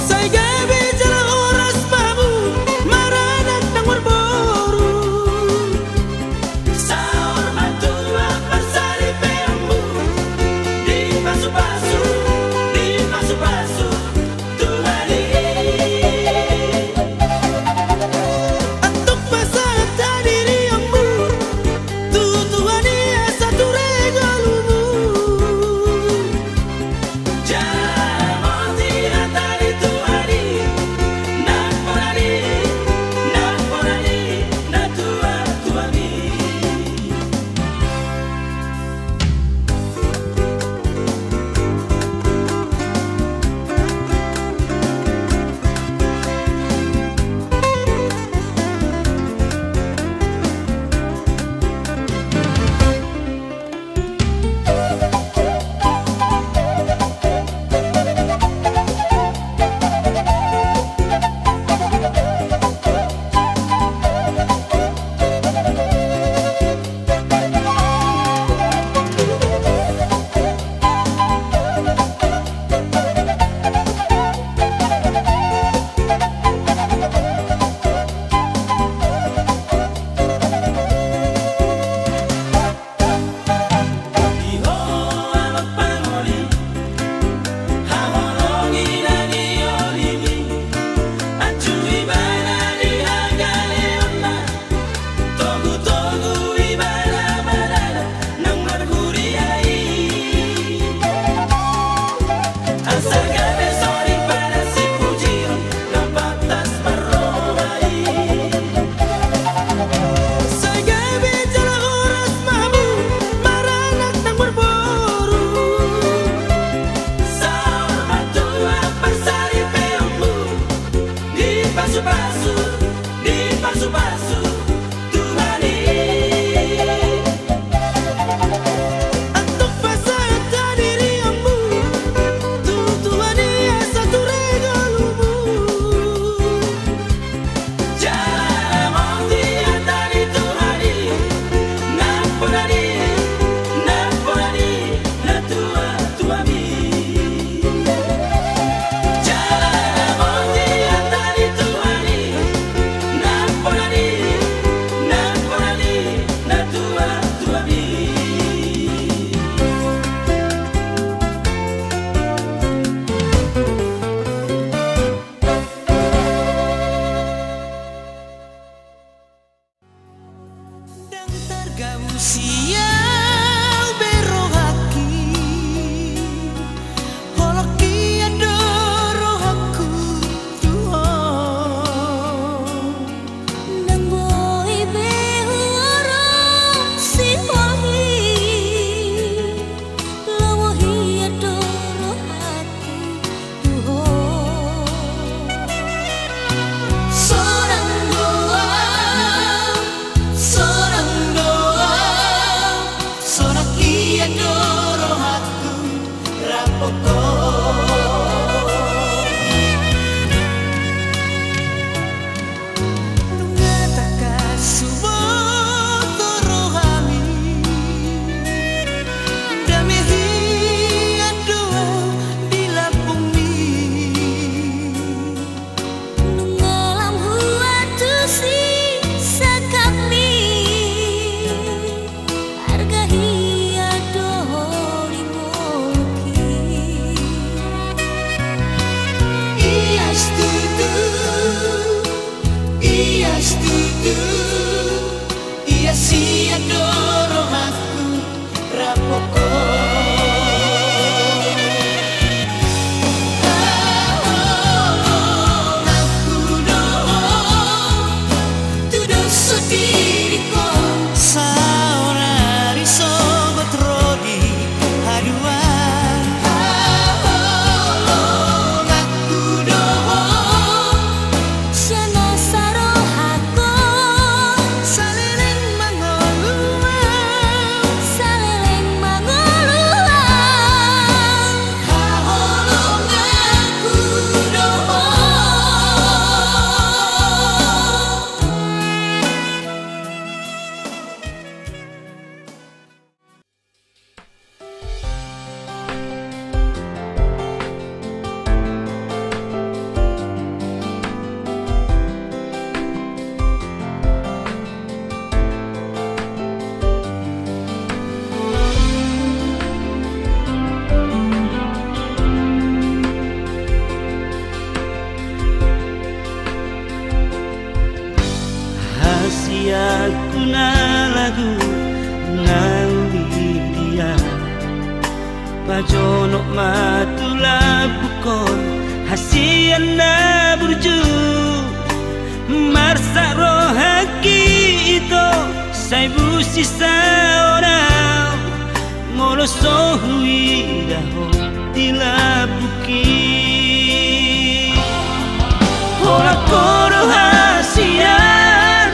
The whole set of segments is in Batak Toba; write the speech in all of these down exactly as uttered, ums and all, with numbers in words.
Sai gabe jala horas ma hamu, maranak nang marboru. Saur matua parsaripeonmu, dipasupasu, dipasupasu Tuhan i. Antong pasahat hadirianmu tu Tuhan i asa ture ngolumu. Jala mauliate ma di Tuhan i, nampuna ni, nampuna ni natuatuami. Asa gabe sori pada sipujion na pantas marroha i. Sai gabe jala horas ma hamu, maranak nang marboru. Saur matua parsaripeonmu, dipasupasu, dipasupasu Tuhan i. Antong pasahat hadirianmu tu Tuhan i asa ture ngolumu. Jala mauliate ma di Tuhan i, nampuna ni, nampuna ni natuatuami. Jala mauliate ma di Tuhan i, nampuna ni, nampuna ni natuatuami. Ndang targabus i au be rohangki, holong hian do rohangku tu ho. Ku na lagu na uli dia, pajonok ma tu lambungkon hasian na burju. Marsak rohangki ito, sai busi saonau, molo so huida ho di lambungki. Holan ho do hasian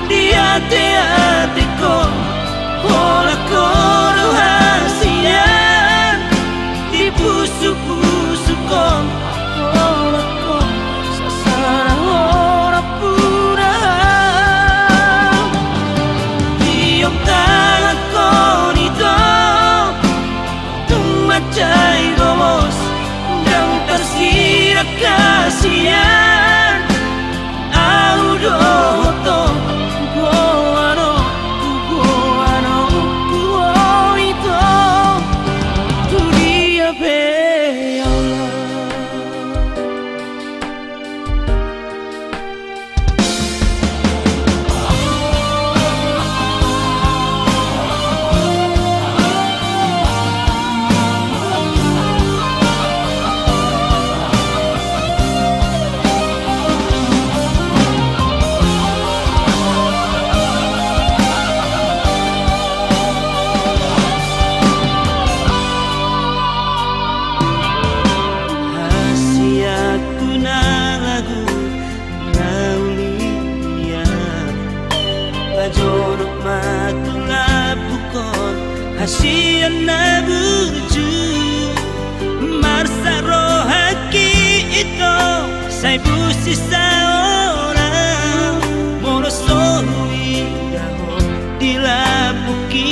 di ateatengkon, holan ho do hasian di pusupusukon, holan ho sasada ho do puna. Tiop tangankon ito, tung mansai gomos, ndang tarsirak hasian. Ahu dohot ho, goanon, goanon, goanon ito, tu dia pe, ya Allah. Hasianku na lagu na uli dia, pajonok ma tu lambungkon hasian na burju. Marsak rohangki ito, sai busi saonau, molo so huida ho di lambungki.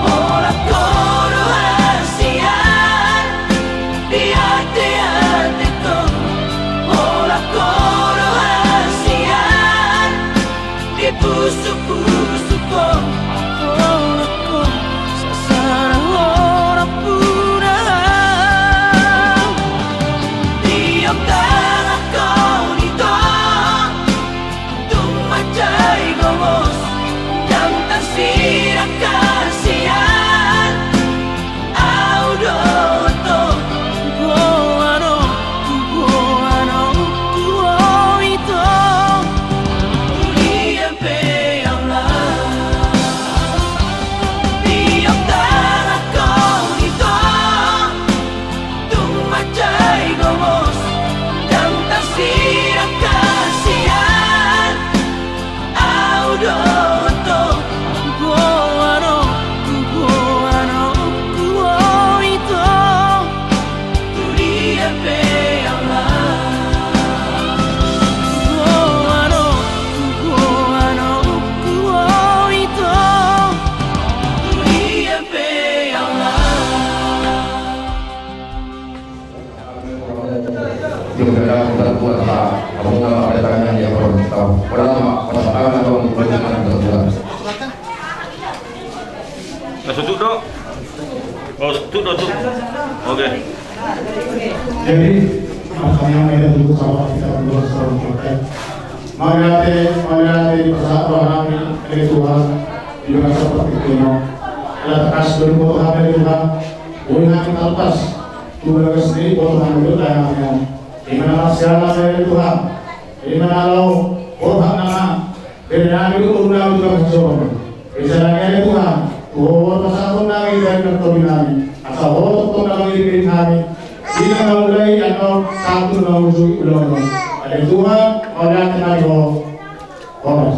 Holan ho do hasian di ateatengkon, holan ho do hasian di pusupusukon, holan ho sasada ho do puna. Tiop tangankon ito, tung mansai gomos, ndang tarsirak hasian. Ahu dohot ho, goanon, goanon, goanon ito, tu dia pe, ya Allah. Tiop tangankon ito, tung mansai gomos, ndang tarsirak hasian. Ahu dohot ho, goanon, goanon, goanon ito, tu dia pe, ya Allah. Goanon, goanon, goanon ito, tu dia pe, ya Allah. Langsung tutup do. Oh, tutup do, tutup. Oke. Jadi, makanya kita tunggu sama kita tunggu sama kita. Mauliate, mauliate di persatuan kami, dari Tuhan, di bagasan partingkian on. Ala tangkas do diboto hami, Tuhan. Boi hami tarlupas. Tu bagas ni boto hami, Tuhan. Ima na marsiala ma, ya Tuhan. Ima na laho borhat nama bere nami dohot boru nami tu bagas joro. Asa nang, ya Tuhan, tu Ho do pasahathon nami bahen topi nami, asa Ho tongtong na mangiringkiri hami di na mangulahon on sahat tu na mangujungi ulaon on. Ale Tuhan, mauliate ma di Ho. Horas.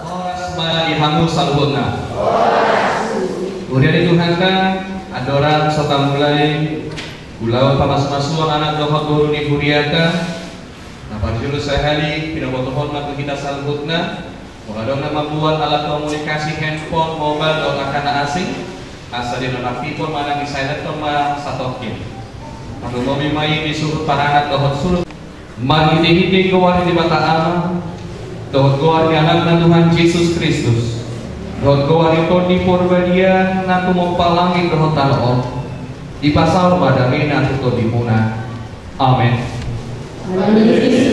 Horas ma di hamu saluhutna. Huria ni Tuhanta, andorang so tamulai ulaon pamasumasuon anak dohot boru ni huriata, na parjolo sahali pinobotohon ma tu hita saluhutna, molo adong na mambuat alat komunikasi, handphone, mobile dohot angka na asing, asa dinonaktifon manang di silent ma satongkin. Tarlumobi ma i di suhut paranak dohot suhut. Marhitehite goar ni Debata Ama, dohot goar ni Anakna Tuhan Jesus Kristus, dohot goar ni Tondi Porbadia na tumompa langit dohot tano on, dipasaor ma damena tu tondimuna. Amen. Amen.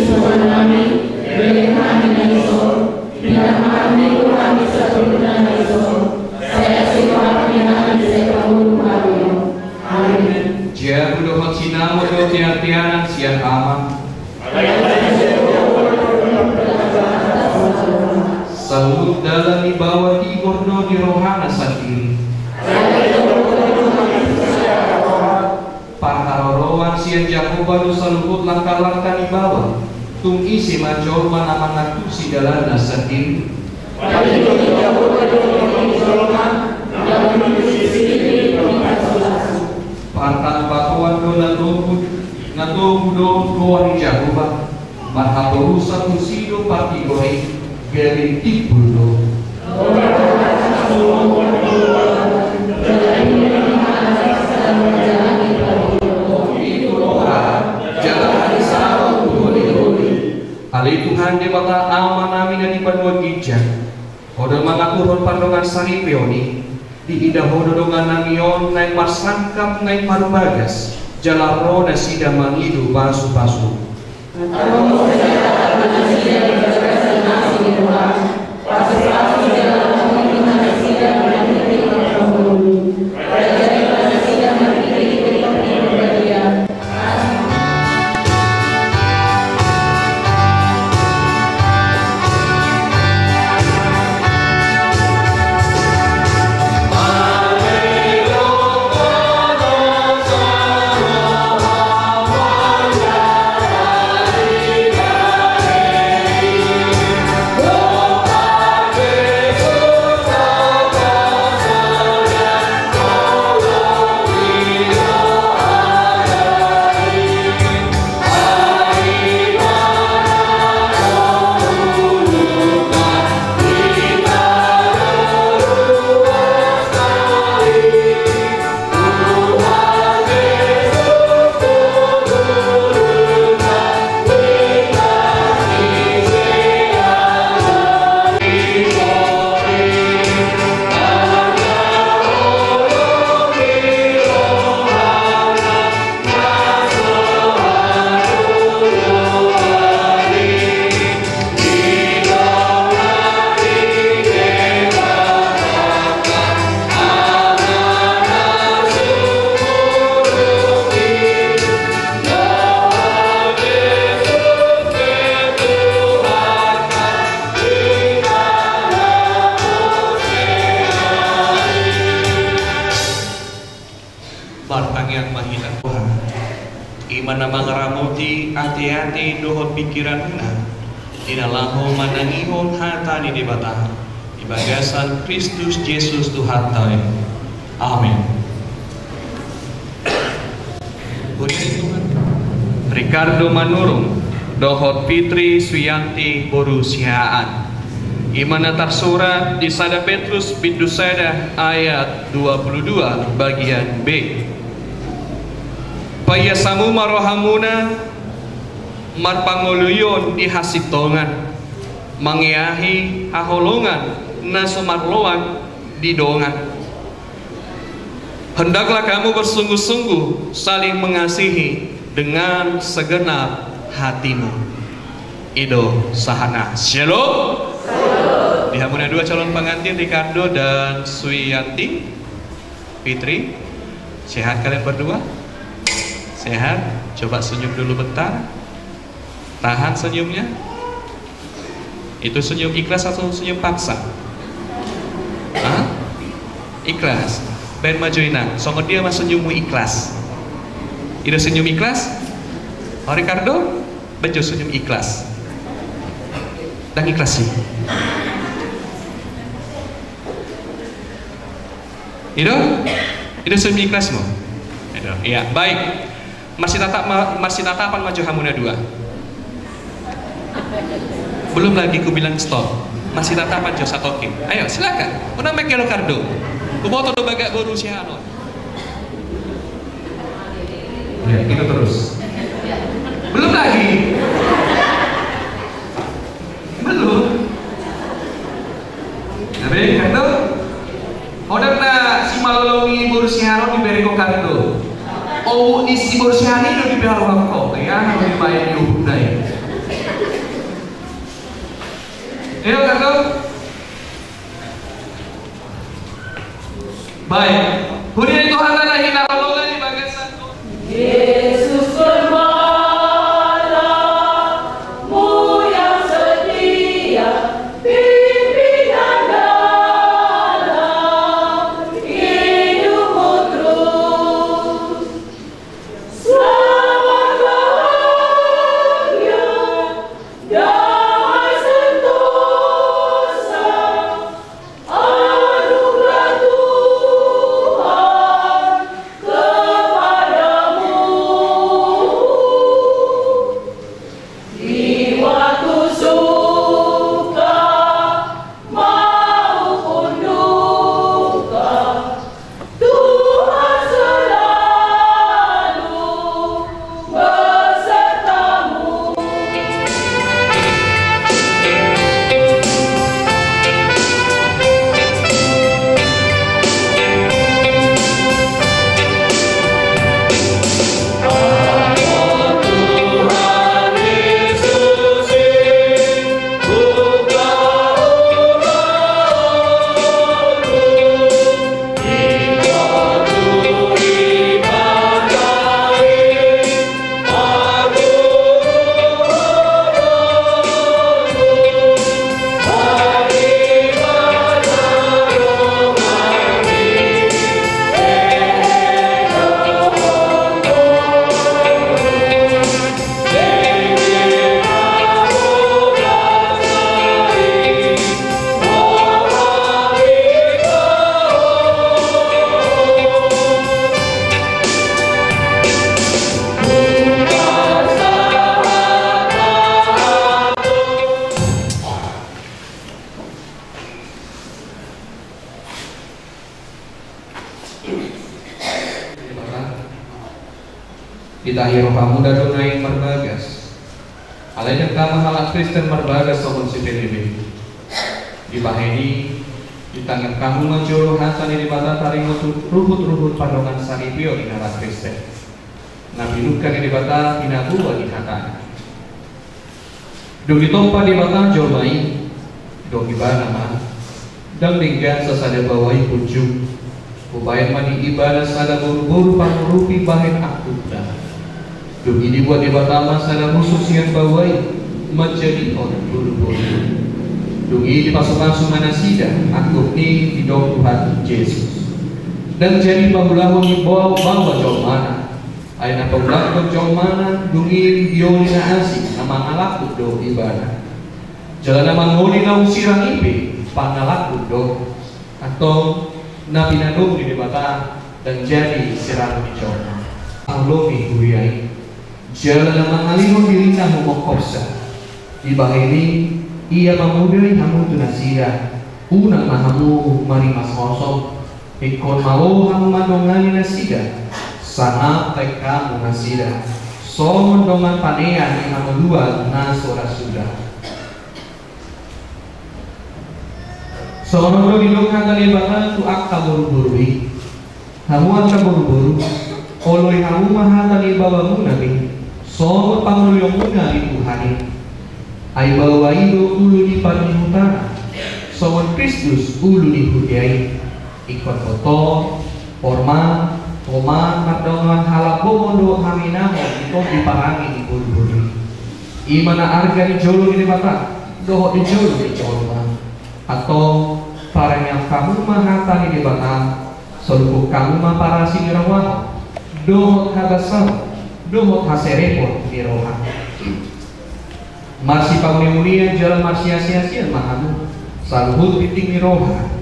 Tuhan nami, bere hami na dison, pinarmahan ni Tuhan di saluhutna na dison, sai asi roham di hami sai pangolu hami on. Amen. Jabu dohot sinamot do teanteanan sian Ama. Saluhut dalan ni baoa tigor do di rohana sandiri. Parharoroan sian Jahowa do saluhut langkalangka ni baoa. Tung ise ma jolma na mangantusi dalanna sandiri? Partanobatoan do na togu, na togu do goar ni Jahowa. Marhaporusan tusi do partigor i, gabe timbul do. Ale Tuhan Debata Ama nami na di banua ginjang, Ho do mangaturhon pardongansaripeon i. Diida Ho do dongannami on naeng marsangkap naeng marbagas, jala ro nasida mangido pasupasu. Martangiang ma hita. Tuhan, i ma na mangaramoti ateate dohot pingkiranmuna, di na laho manangihon hata ni Debata, di bagasan Kristus Jesus Tuhanta i. Amen. Ricardo Manurung dohot Fitri Suyanti boru Siahaan. I ma na tarsurat di sada Petrus bindu sada ayat dua puluh dua bagian B. Paiasamu ma rohamuna marpangoluion di hasintongan, mangeahi haholongan na so marloang di dongan. Hendaklah kamu bersungguh-sungguh saling mengasihi dengan segenap hatimu. I do sahatna. Shalom. Di hamu na dua calon pengantin, Ricardo dan Suyanti. Fitri, sehat kalian berdua? Sehat? Coba senyum dulu bentar. Tahan senyumnya. Itu senyum ikhlas atau senyum paksa? Hah? Ikhlas. Baen ma jo, Inang, songon dia ma senyummu ikhlas. I do senyum ikhlas? Ricardo, baen jo senyum ikhlas. Ndang ikhlas i. I do? I do senyum ikhlasmu? I do. Iya, baik. Marsitatap ma-, marsitatapan ma jo hamu na dua. Belum lagi kubilang stop. Marsitatapan jo satongkin. Ayo, silakan. Unang mengkelo, Cardo. Huboto do bagak boru sian on. Ya, gitu terus. Belum lagi. Belum. Tapi, Cardo, oda na simalolong ni boru sian on dibereng ho, Cardo. Obu ni si boru sian i do dibereng ho. Ya, na dibaen di obukna i. Ayo, Cardo. Baik. Huria ni Tuhanta na hinaholongan di bagasan Jesus, bermalamu yang setia, pimpinlah dalam hidupmu terus. Selamat bahagia, damai sentosa, anugerah Tuhan kepadamu. Di waktu suka maupun duka, Tuhan selalu besertamu. Ditahi rohamu do na naeng marbagas. Alai dengke ma halak Kristen marbagas songon si Filipi. Dibahen i, ditangihon hamu ma jolo hata ni Debata taringot tu ruhut-ruhut pardongansaripeon ni halak Kristen. Na pinungka ni Debata pinaboa ni hatana. Dung ditompa Debata jolma i, didok Ibana ma, ndang denggan sasada baoa i punjung. Hubahen ma di ibana sada boruboru pangurupi bahen angkupna. Dung i dibuat Debata ma sada husu sian baoa i, manjadihon boruboru. Dung i dipasupasu ma nasida angkup ni didok Tuhan Jesus. Ndang jadi paulahon ni baoa, baoa jolmana. Ai na paulakkon jolmana, dung i dioli na asing, na mangalangkup do ibana. Jala na mangoli na husirang i pe, pangalangkup do. Antong, na pinadong ni Debata ndang jadi sirangon ni jolma. Haholongi huria i. Jala na mangalehon dirina humongkopsa. Dibahen i, ia mamodai hamu tu nasida. Unang ma hamu marimas hosom. Ingkon ma ro hamu mandongani nasida, sangap taek hamu nasida, songon dongan panean ni hangoluan na so ra suda. Songon on do didok hata ni Debata tu angka boruboru i. Hamu angka boruboru, oloi hamu ma hata ni baoamuna be, songon pangoloionmuna di Tuhan i. Ai baoa i do ulu ni parnihutana, songon Kristus ulu ni huria i. Ingkon boto, hormat, toman, mardongan halak bongon dohot haminangon di tondi parangin ni boruboru i. I ma na arga ni jolo ni Debata dohot ni jolo ni jolma. Antong, parange hamu ma hata ni Debata, soluhut hamu ma parasi ni roha dohot habasaon dohot haserepon ni roha. Marsipamunemunean jala marsiasiasian ma hamu saluhut tingting ni roha.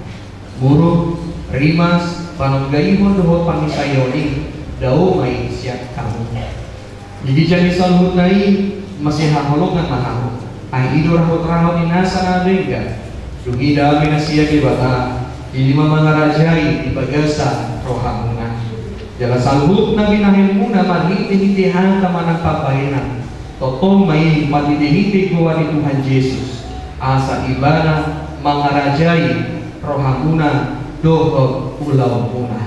Muruk, rimas, panonggaihon dohot pangisaion i dao ma i sian hamu. Di ginjang ni saluhutna i masihaholongan ma hamu. Ai i do rahut-rahut ni nasa na denggan. Dung i dame na sian Debata i ma mangarajai di bagasan rohamuna. Jala saluhut na binahenmuna marhitehite hata manang pambahenan, tongtong ma i marhitehite goar ni Tuhan Jesus, asa Ibana mangarajai rohamuna dohot ulaonmuna.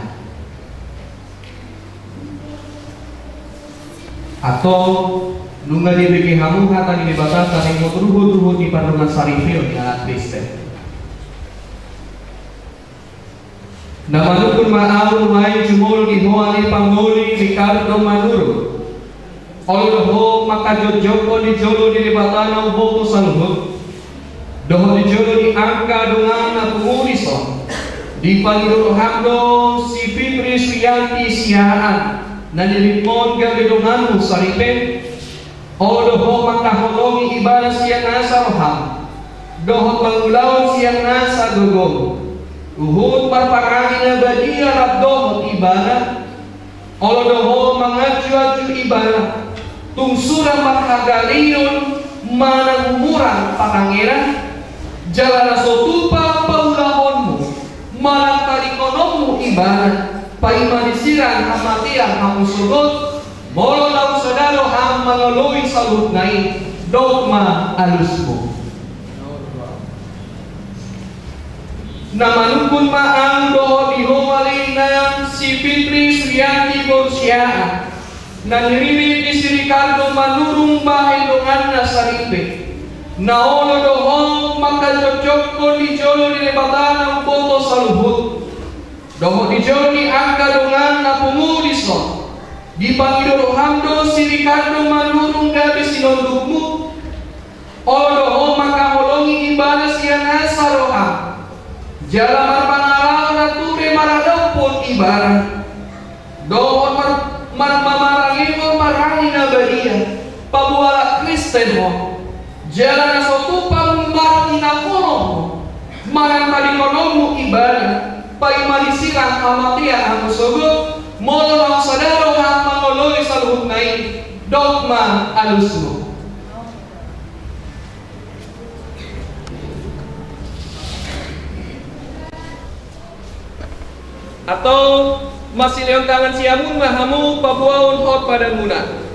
Antong, nunga dibege hamu hata ni Debata taringot ruhut-ruhut ni pardongansaripeon ni halak Kristen. Na manungkun ma ahu nuaeng jumolo di ho ale pangoli Ricardo Manurung. Olo do ho mangkajongjongkon di jolo ni Debata na umboto saluhut, dohot di jolo ni angka dongan na pungu dison. Dipangido roham do si Fitri Suyanti Siahaan na nilehon gabe donganmu saripe. Olo do ho mangkaholongi ibana sian nasa roham dohot mangulahon sian nasa gogom, huhut marparange na badia rap dohot ibana. Olo do ho manganju-anju ibana tung sura marhagaleon manang humurang parangena. Jala na so tupa paulahonmu manang tadingkononmu ibana, paima disirang hamatean hamu sogot, molo naung sada roham mangoloi saluhutna i, dok ma alusmu. Na manungkun ma ahu dohot di ho ale inang si Fitri Suyanti boru Siahaan na niririt ni si Ricardo Manurung bahen donganna saripe. Na olo do ho mangkajongjongkon di jolo ni Debata na umboto saluhut, dohot di jolo ni angka dongan na pungu dison. Dipangido roham do si Ricardo Manurung gabe sinondukmu. Olo do ho mangkaholongi ibana sian nasa roham, jala marpangalaho na ture maradophon ibana, dohot mar-, mar-, marmarangehon parange na badia, paboa halak Kristen ho. Jala na so tupa marhinaholonghon manang tadingkononmu ibana, paima disirang hamatean hamu sogot, molo naung sada roham mangoloi saluhutna i, dok ma alusmu. Antong, marsilehon tangan siamun ma hamu paboahon hot padanmuna.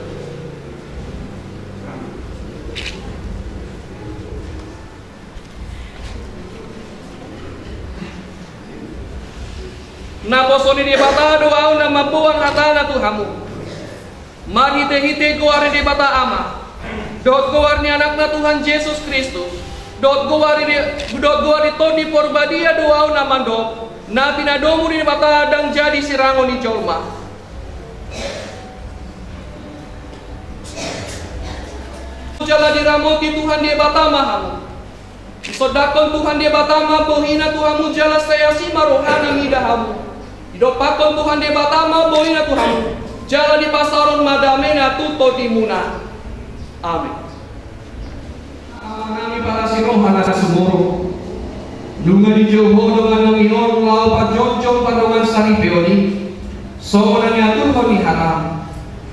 Naposo ni Debata do ahu na mamboan hatana tu hamu. Marhitehite goar ni Debata Ama, dohot goar ni Anakna Tuhan Jesus Kristus, dohot goar ni, dohot goar ni Tondi Porbadia do ahu na mandok, na pinadomu ni Debata ndang jadi sirangon ni jolma. Jala diramoti Tuhan Debata ma hamu. Disondangkon Tuhan Debata ma bohina tu hamu jala sai asi ma rohana mida hamu. Didompakkon Tuhan Debata ma bohina tu hamu jala dipasaorhon ma damena tu tondimuna. Amen. Amanami parasi roha na sumurung, nunga dijou ho dongannami on laho pajongjong pardongansaripeon i. Songon na niaturhon ni hatam,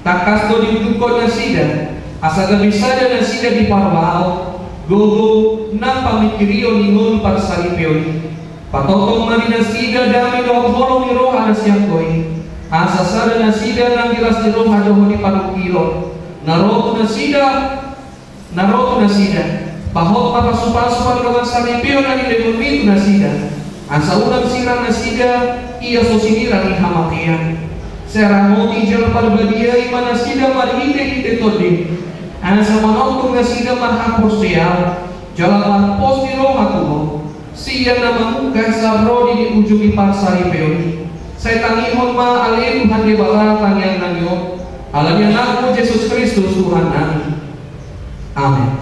tangkas do diundukkon nasida, asa gabe sada nasida di parbaal, gogo, nang pamingkirion ni ngolu parsaripeon i. Patongtong ma di nasida dame dohot holong ni roha na sian Ho i, asa sada nasida nang di las ni roha dohot di panungkilon na ro tu nasida, na ro tu nasida, pahot ma pasupasu pardongansaripeon na nilehonmi tu nasida, asa unang sirang nasida ia so sinirang ni hamatean. Sai ramoti jala parbadiai ma nasida marhitehite Tondim, asa manongtong nasida marhaporseaon jala marpos ni roha tu Ho. Sian na mamungka sahat ro di ujung ni parsaripeon i. Sai tangihon ma ale Tuhan Debata tangiangnami on, ala ni Anakmu Jesus Kristus Tuhannami. Amen.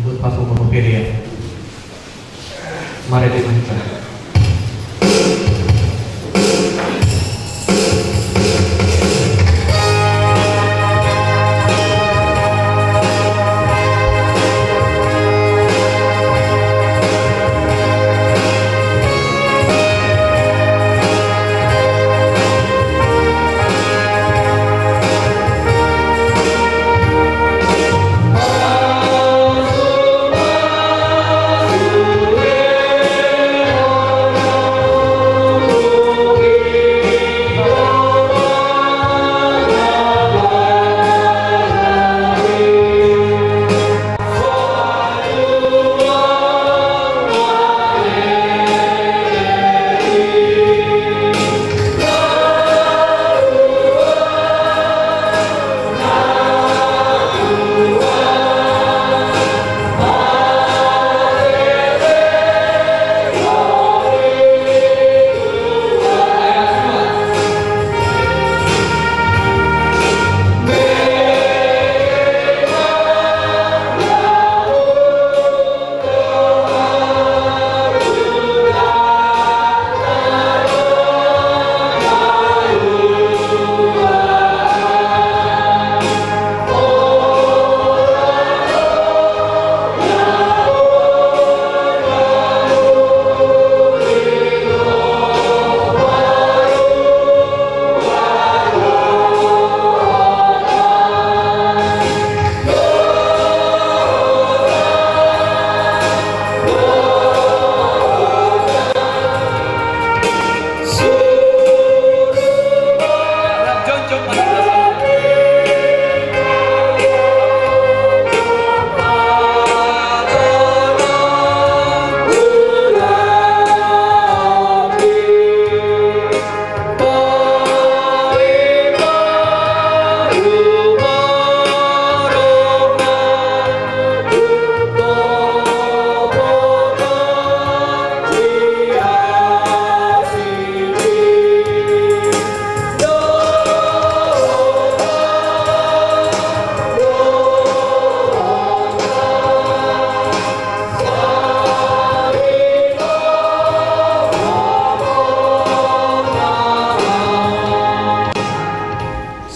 Untuk pasu mau pilih ya. Mari dimainkan.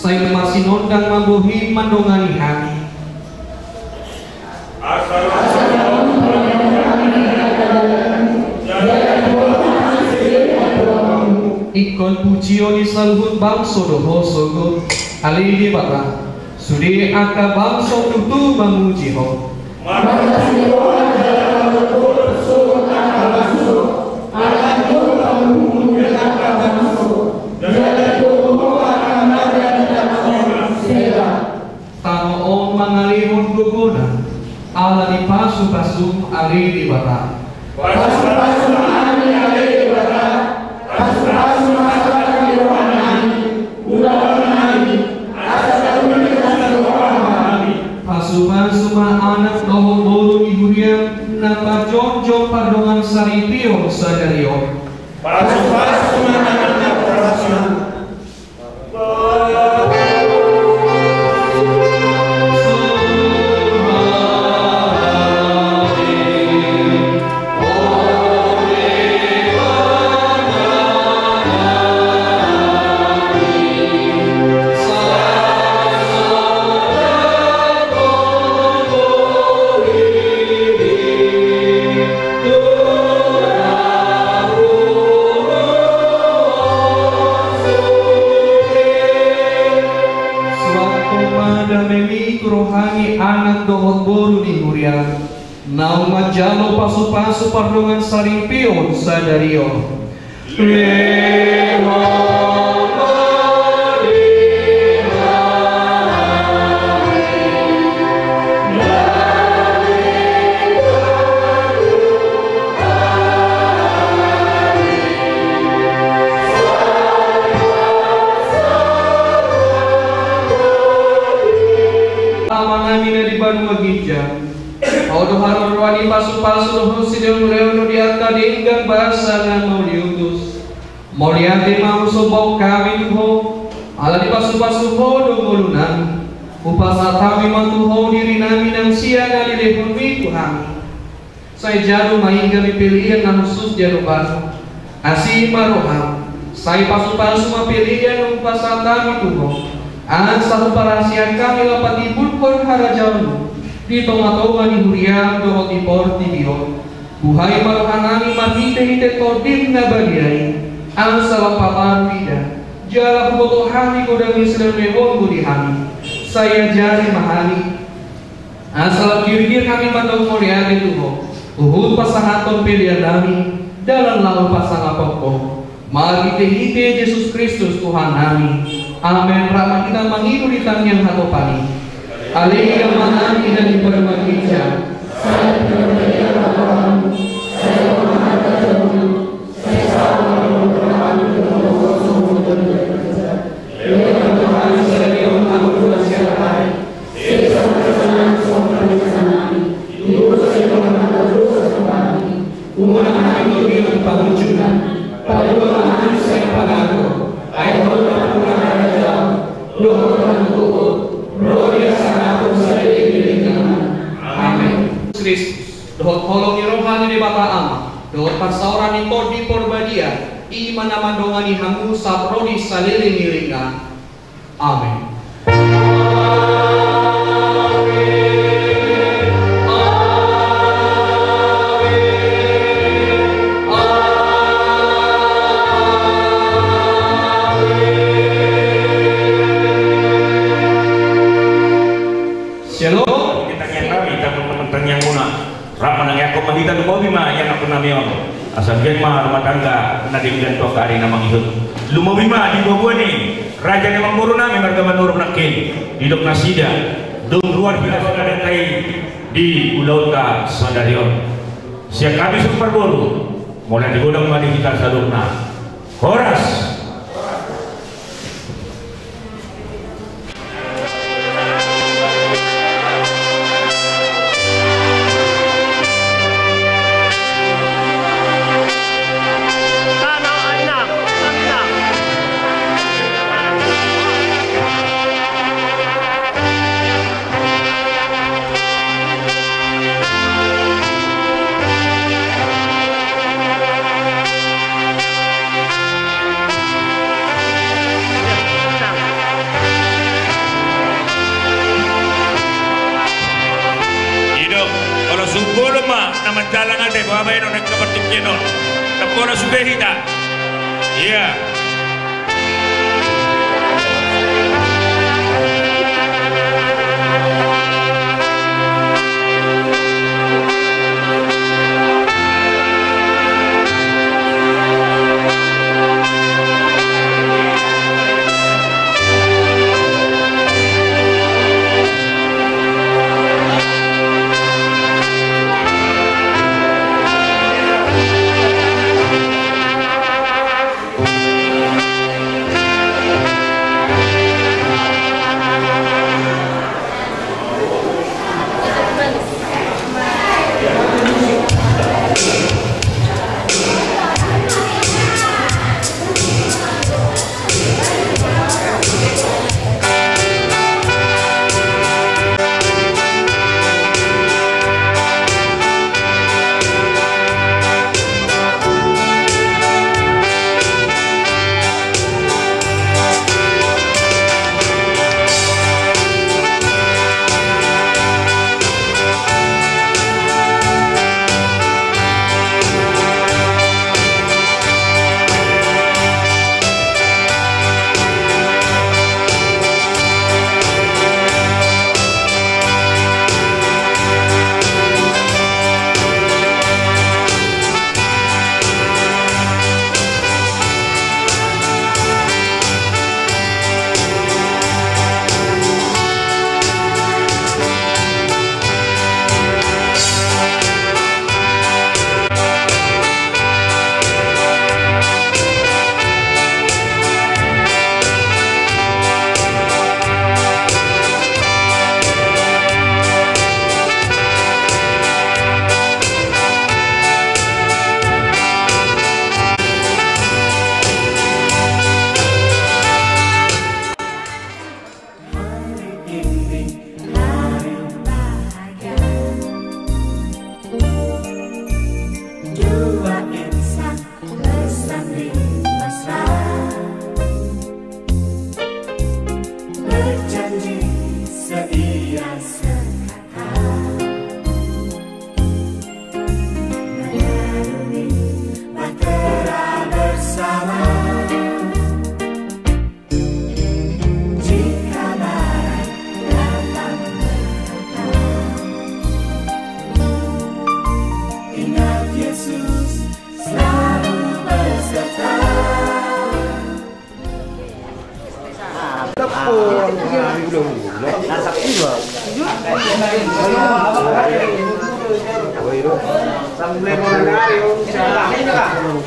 Sai marsinondang ma bohi mandongani hami. Ingkon pujion ni saluhut bangso do Ho sogot, ale Debata. Sude angka bangso tutu mamuji Ho. Marhasihoan jala mardohot sogot angka bangso, ala ni Ho pamuhumon ni angka bangso, jala digogo Ho angka marga ni tano on. Sela. Tano on mangalehon gogona, ala ni pasupasum, ale Debata. Pasupasu ma hami ale Debata, pasupasu ma hami rohanami, ulaonnami, asa tauli hami rohanami. Pasupasu ma anak dohot boru ni huriam na parjongjongan pardongan saripeon sadari on. Pasupasu ma anak na parjongjongan. rohani anak dohot boru ni huria, naung manjalo pasupasu pardongansaripeon sadari on. Amanami na di banua ginjang, Ho do haroroan ni pasupasu dohot silehonlehon di angka denggan basa na mauliutus. Mauliate ma husomba hami tu Ho, ala dipasupasu Ho do ngolunami. Hupasahat hami ma tu Ho dirinami nang sian na nilehonMi tu hami. Sai jalo ma i hami pelean na hushus di adopanMu. Asi ma rohaM, sai pasupasu ma pelean na hupasahat hami tu Ho. Asa huparasian hami lam patimbulhon harajaonMu di tongatonga ni huriaM dohot di portibi on. Buhai ma rohanami marhitehite TondiM na badia i, asa lam pamarui da, jala huboto hami godang ni silehonlehonMu di hami. Sai ajari ma hami, asa lam girgir hami mandok mauliate tu Ho, huhut pasahathon peleannami, dalan laho pasangapon Ho. Marhitehite Jesus Kristus Tuhannami. Amen. Rap ma hita mangido di tangiang hatopan i. Ale Amanami na di banua ginjang. Amen. Kristus, dohot holong ni roha ni Debata Ama, dohot parsaoran ni Tondi Porbadia, i ma na mandongani hamu sahat ro di saleleng ni lelengna. Amen. Shalom. Di tangiang nami, tangiang muna. Rap manangiangkon ma hita, lumobi ma ianakhonnami on. Asa bahen ma rumah tangga na denggan tu angka ari na mangihut. Lumobi ma di buabua ni raja ni amangborunami marga Manurung nangkin. Didok nasida, dung ruar hita songon na denggan i di ulaonta sadari on. Sian hami suhut parboru, mauliate godang ma di hita saluhutna. Horas. Ido, olo suhut bolon ma na manjalang ate, boha bahenon angka partingkian on. Tapona sude hita. Ia.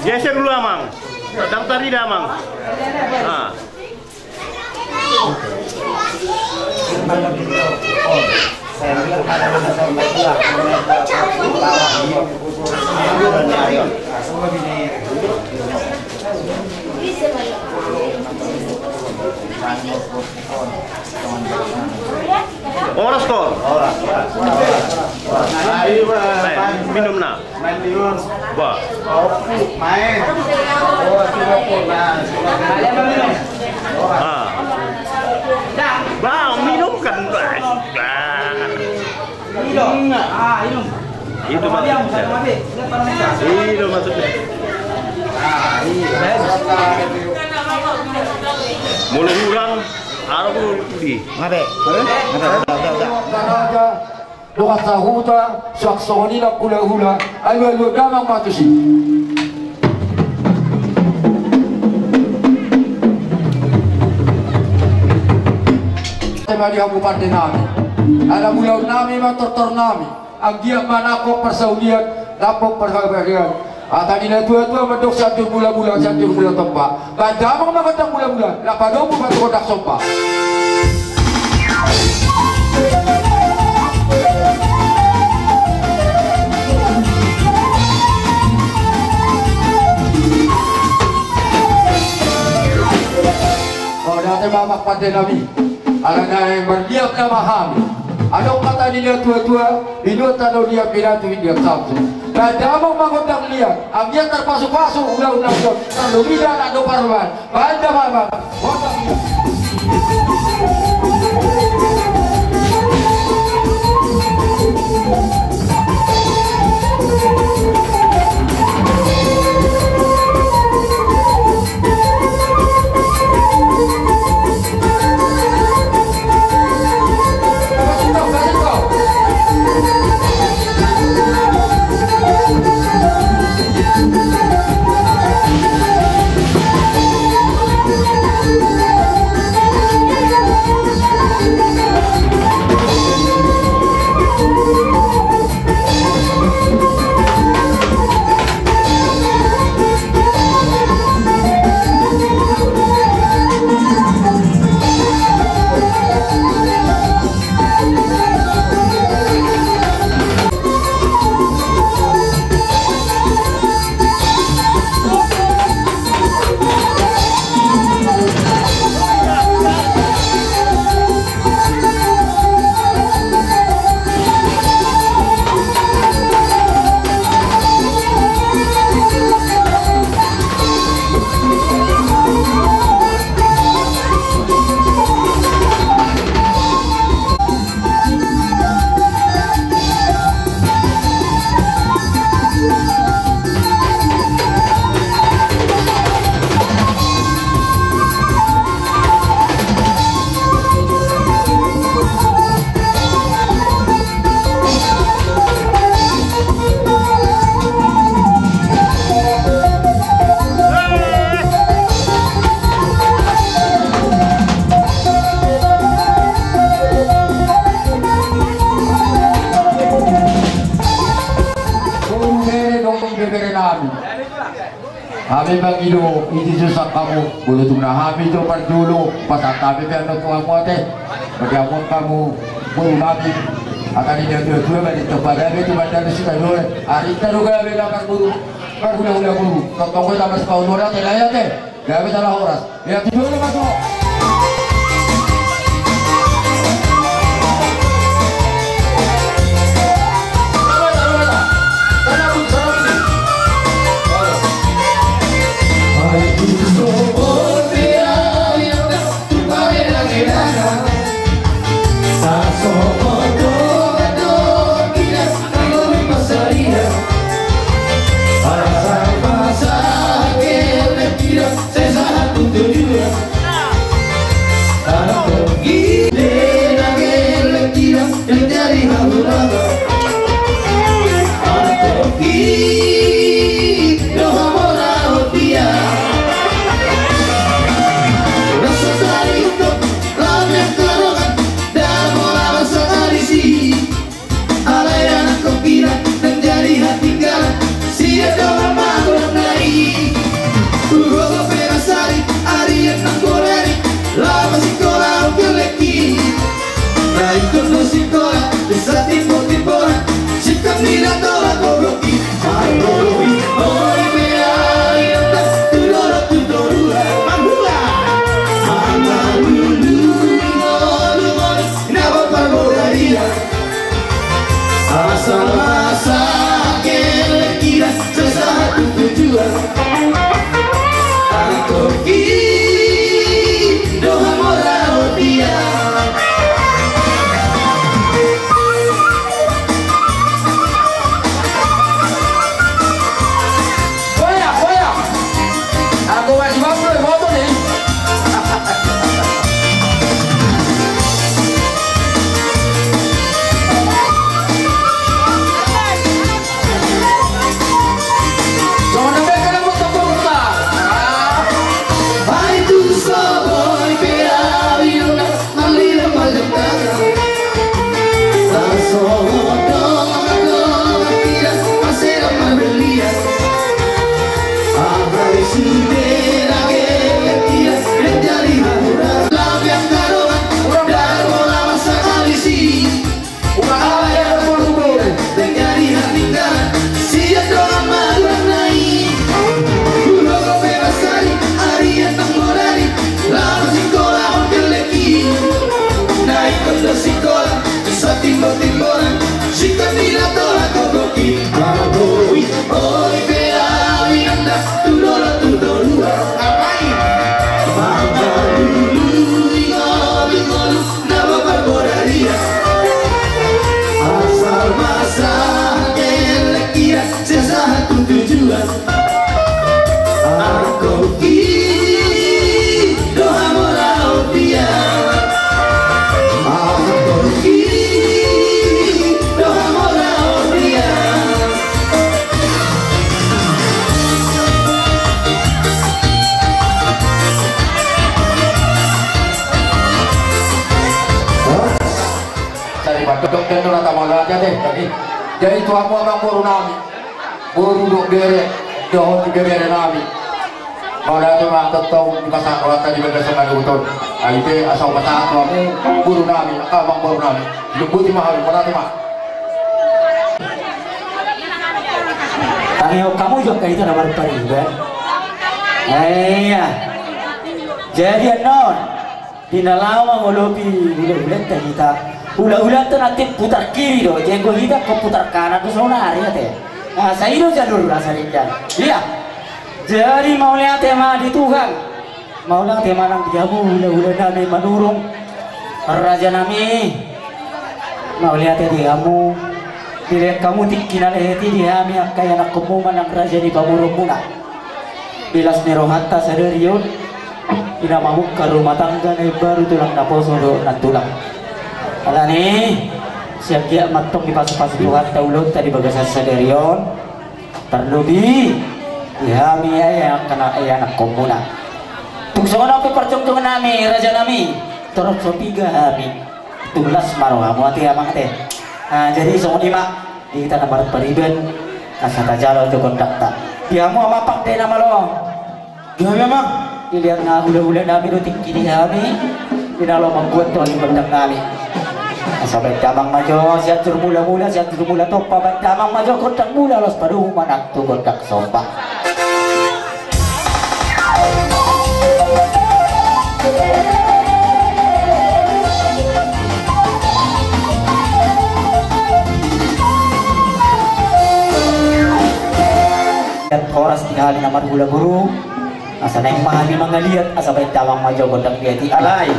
Geser dulu, Amang. Daftar ini, Amang. Ah. Horas, Kor. Horas. Ayo, Pak. Minum, nah. Main liur. Bah. Main. Oh, sudah pun. Nah, sudah pun. Ah. Bah, minum kan, bah. Bah. Minum. Ah, minum. Itu maksudnya. Itu maksudnya. Ah, iya. Molo hurang, arah dulu di. Ngabe? Ngabe? Udah, udah, udah. Dongan sahuta, suang songon i nang hulahula, alualuhon damang ma tusi. Ate ma di hamu pande nami. Ala ulaon nami ma tortor nami. Anggiat ma nangkok parsaulian, nangkok parsaulian. Hata ni natuatua mandok: Sianjur mulamula, Sianjur mula tompa. Baen damang ma gondang mulamula, laho padomu ma tu gondang somba. Olo, ate ma amang pande nami. Ala naeng marliat nama hami. Adong hata ni natuatua: Binuat tano liat, binatu binliat samsu. Baen damang ma gondang liat, anggiat tarpasupasu ulaon na uli on, tarlumobi anak dohot parumaen. Baen damang ma. Boru bere dohot ibebere nami. Hami mangido isi susa hamu, molo tung na hami jo parjolo, pasahat hami pe annon tu hamu ate. Mangihut hamu boru nami. Hata ni natuatua, baen tong ma gabe tu bandar ni Sitadoe. Ari ta do gabe na marboru, marhulahula boru. Tongtong do tama sipaoloan ate, lae ate. Gabe jala horas. Ia, tu jolo ma tu. Ingkon do sikola, satimbo-timboan, singkop ni na tolap gogo i. Marboru i, oi pe au inanta, tu dolok tu toruan. Marhula. Mangalului ngolu-ngolu, na mamparboru ia. Asal masa gelek ia, sai sahat tu tujuan. Angkon i do hamorahon dia. Boya, boya. Aku masih mampu, mampu nih. Ulang ala ya, bolu, bolu. Denggan i hatinggalan, sian dongan ma tulang na i. Hulogo pe masari, ari antong bonari, laho sikolahon gelek i. Na ingkon do sikola, satimbo-timboan, singkop ni na tolap gogo i. Marboru i, oi pe au inanta, tu dolok tu toruan. Apa i? Mangalului ngolu-ngolu, na mamparboru ia. Asal masa gelek ia, sai sahat tu tujuan. Angkon i do hamorahon dia. Angkon i do hamorahon dia. Jadi, badok-badok do na tamala aja deh tadi. Jadi, tu hamu amang boru nami, boru dohot bere, dohot ibebere nami. Mauliate ma tongtong dipasahat rohanta di bagasan na di huta on. Ai pe asa hupasahat tu hamu boru nami, amang boru nami. Dilumbuti ma hami, mauliate ma. Tangihon hamu jo angka hita na marpariban. Iya. Jadi annon, di na laho mangolopi hula-hulanta hita. Hula-hulanta nanti putar kiri do, jenggo hita ingkon putar kanan do saonari ate. Nah, sai do jalur rasa ringan. Iya. Jadi mauliate ma di Tuhan. Mauliate ma nang di hamu hula-hula nami Manurung, raja nami. Mauliate di hamu, dilehon hamu tingki na lehet i di hami angka ianakhonmu manang raja ni pamoruonmuna. Di las ni rohanta sadari on, di na mamungka rumah tangga na imbaru tulang naposo dohot nantulang. Alani, sai anggiat ma antong dipasu-pasu Tuhanta ulaonta di bagasan sadari on. Tarlobi di hami angka na ianakhonmuna. Tung songon on pe parjongjongan nami, raja nami, torop so piga hami. Tung las ma rohamu ate amang ate. Nah, jadi songon i ma di hita na marpariban, asa tajalo jo gondangta. Di hamu amang pande na malo. Gabe ma. Dilehon na hula-hula nami do tingki di hami, di na laho mambuat tu hamu gondang nami. Asa baen damang ma jo sian Sumula-mula, sian Sumula Tompa, baen damang ma jo gondang mula, laos padomu ma nang tu gondang somba. Horas di hami na marhula boru. Asa naeng ma hami mangaliat, asa baen damang ma jo gondang liat i, alai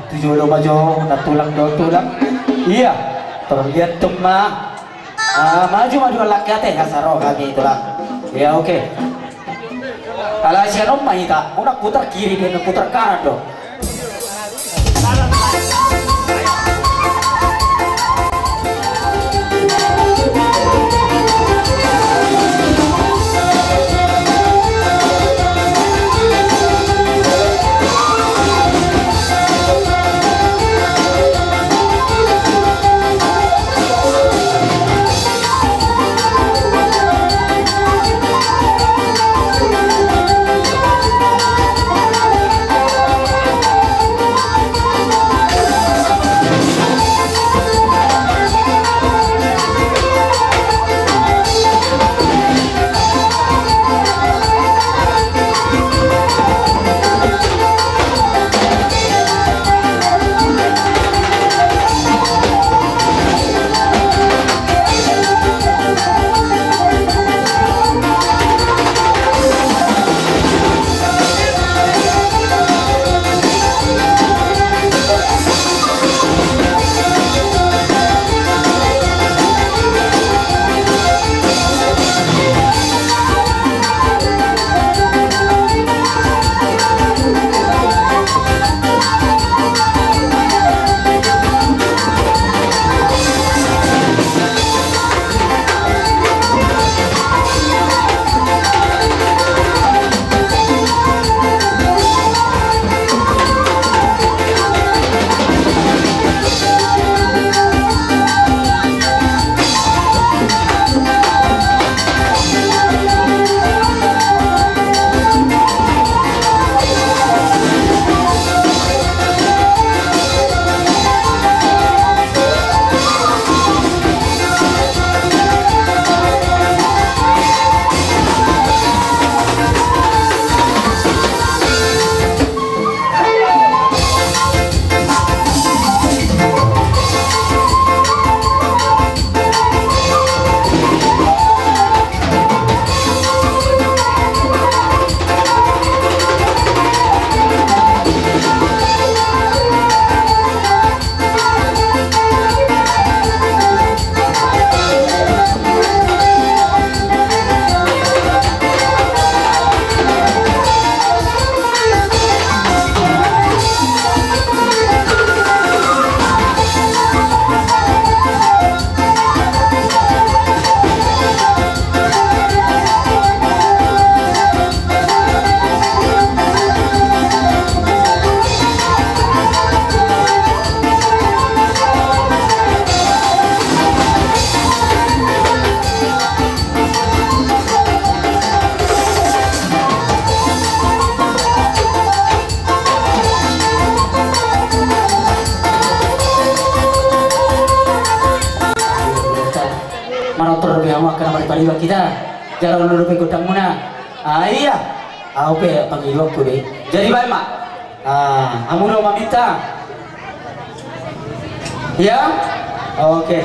tu jolo ma jo nantulang dohot tulang. Iya, torop liat tong ma. Ah, maju, maju, alak ate, asa ro hami tulang. Iya, oke. Alai sian on ma hita, unang putar kiri, dia putar kanan do. Palibat hita, jala olo dope gondangmuna. Ah, iya. Au pe pangidoanku do i. Jadi baen ma. Ah, hamu do maminta. Iya? Oke.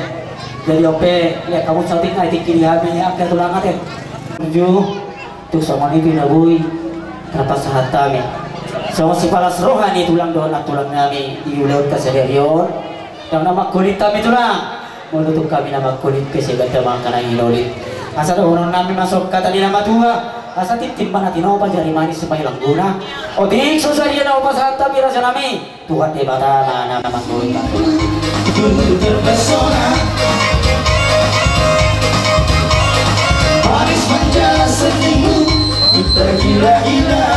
Jadi on pe, ya, hamu saotik na i tingki di hami, angka tulang ate. Tujuh. Tu songon i pe na boi tarpasahat hami songon sipalas roha ni tulang dohot nantulang nami di ulaon na sadari on. Ndang na mangkolit hami tulang. Molo tung hami na mangkolit pe, sai ganta ma angka na hinolit. Asa dohonon nami ma songon hata ni na matua: Asa tintin ma na tinopa, jari manis ma i langguna. Otik so sadia na hupasahat hami, raja nami, Tuhan Debata ma na manggohi. Terpesona, manis manja senyummu, tergila-gila.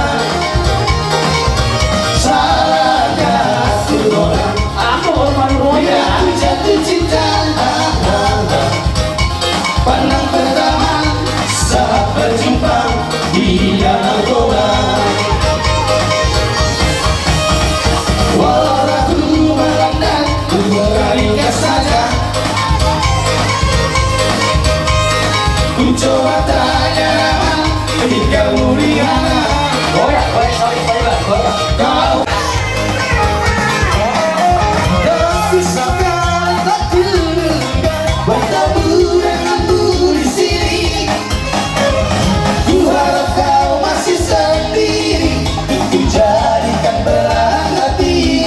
Salahkah aku orang, aku orang, aku jatuh cinta. Pandang pertama saat berjumpa di danau Toba. Walau ragu melanda, ku beranikan saja. Ku coba tanya nama, hingga mulia. Goyang, goyang, goyang, goyang, goyang. Kau. Tapi saat tak kuduga bertemu denganmu di sini. Ku harap kau masih sendiri, ku jadikan belahan hati.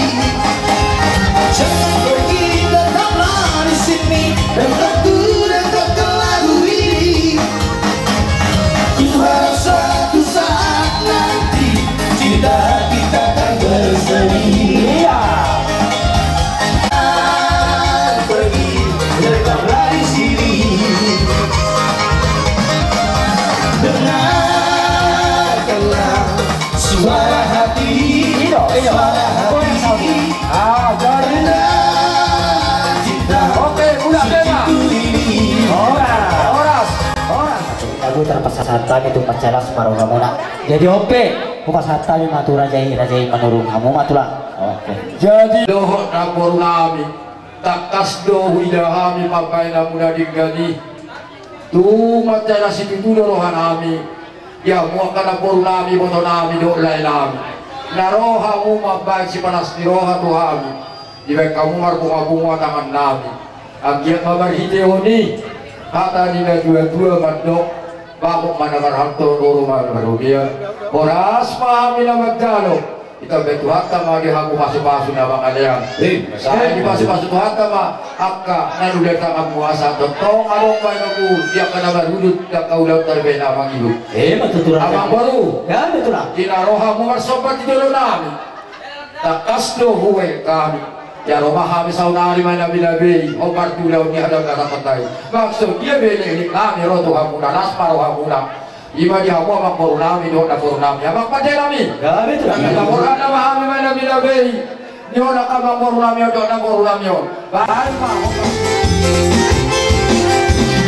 Jangan pergi, tetaplah di sini, dan aku dengarkan lagu ini. Ku harap suatu saat nanti cinta kita akan bersemi. Iya. Pergi, tetaplah di sini. Dengarkanlah suara hati. Iya, iya. Suara hati. Ah, jadi. Cinta. Oke, udah, tema. Horas, horas, horas. Lagu tarpasahat hami tu mansai las ma rohamuna. Jadi on pe, hupasahat hami ma tu raja i, raja i manurung hamu ma tulang. Oke. Jadi dohot namboru nami, tangkas do huida hami pambahenanmuna denggan i. Tung mansai las situtu do roha nami di hamu angka namboru nami, iboto nami dohot lae nami, na ro hamu mambahen sipalas ni roha tu hami. Dibahen hamu marbungabunga tangan nami. Anggiat ma marhitehon i hata ni natuatua mandok: Bangkok ma na marhalto, boru ma na marhobea. Horas ma hami na manjalo. Ditambai Tuhanta ma di hamu pasupasu na mangalean. Sai dipasupasu Tuhanta ma angka na nilehon tanganmu, asa tongtong adong bahenonmu di angka na marudut, di angka ulaonta dibahen na mangihut. Ima tutu, amangboru. Ima tutu. Di na ro hamu marsomba di jolo nami, tangkas do hubahen hami. Ia ro ma hami saonari mangalabelabei hombar tu ulaon ni hadaon na tangkas i. Maksud dia be leklek nami ro tu hamu, na las ma rohamuna. Ima di hamu amangboru nami dohot namboru nami, amang pande nami. Ima tutu. Tangkas ma hami mangalabelabei. Di hona amangboru nami on dohot namboru nami on. Bahen ma.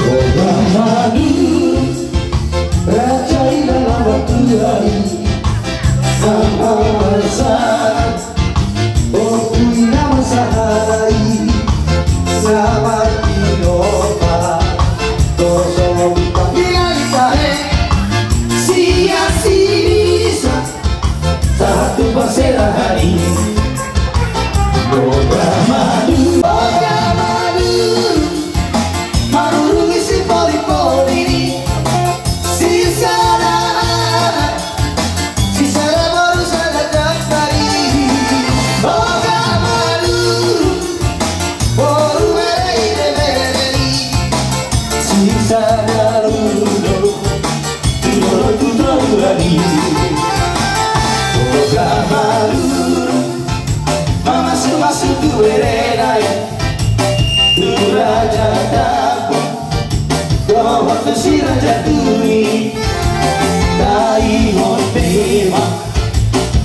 Oba Madura, raja i na martua i, na marasa, ompu i na marsahali, na martinopa, torus so bintang di langit tahe, sian si bisa. Sahat tu parserahan i. Oba Madura, oba Madura, marurung i sipolipoli ni. Sisada, sisada boru sada tampari. Oba Madura, boru bere i, bere i. Sisada lulu. Tutu do tutu do ulani. Oba Madura, mamasumasu tu berena i, tu raja Tabu dohot tu si raja Turi. Taingot be ma,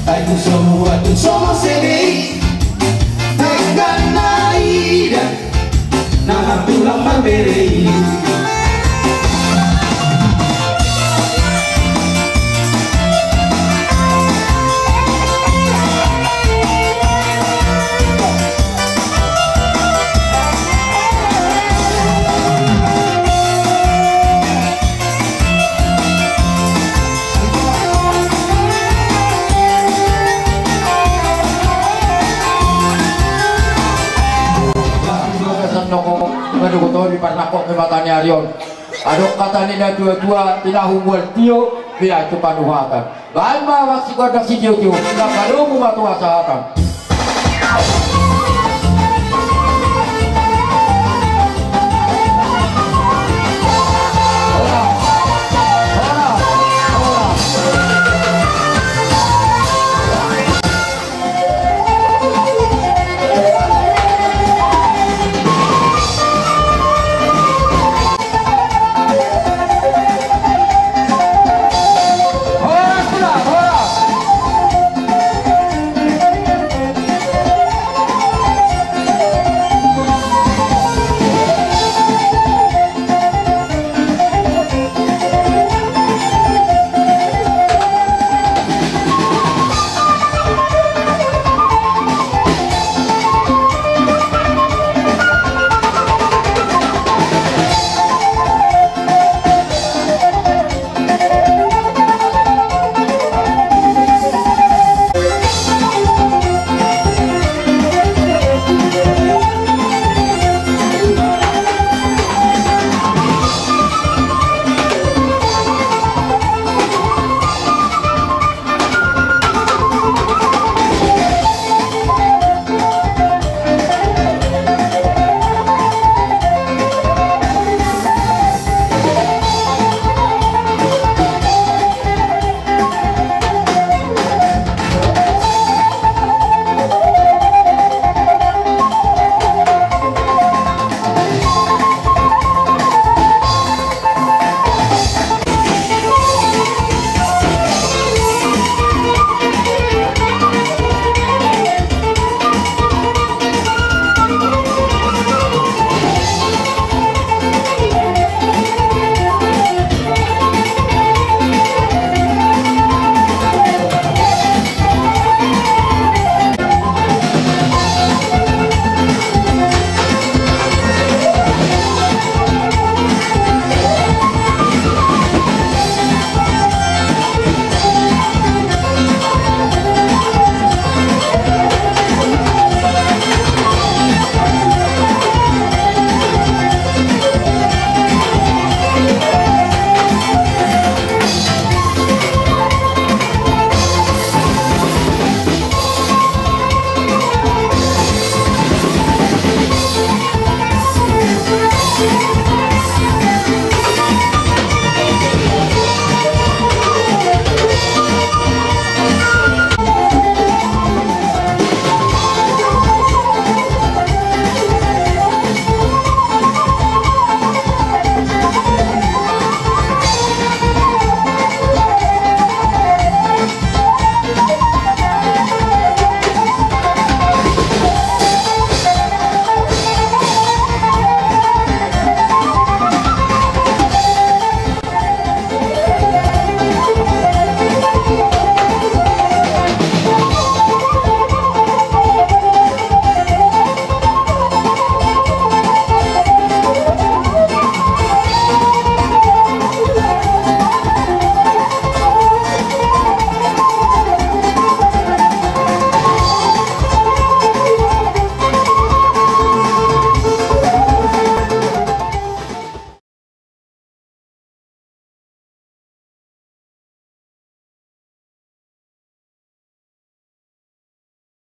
ai tung so muat tung so mose be i, denggan na ida. Nang tulang marbere i. Noko, nunga dohot on di parnangkok ni mata ni ari on. Adong hata ni na tua-tua, tinahu mual tio, biar tu panuhatan. Baen ma maksud gondang sitio-tio, na padomu ma tu hasahatan.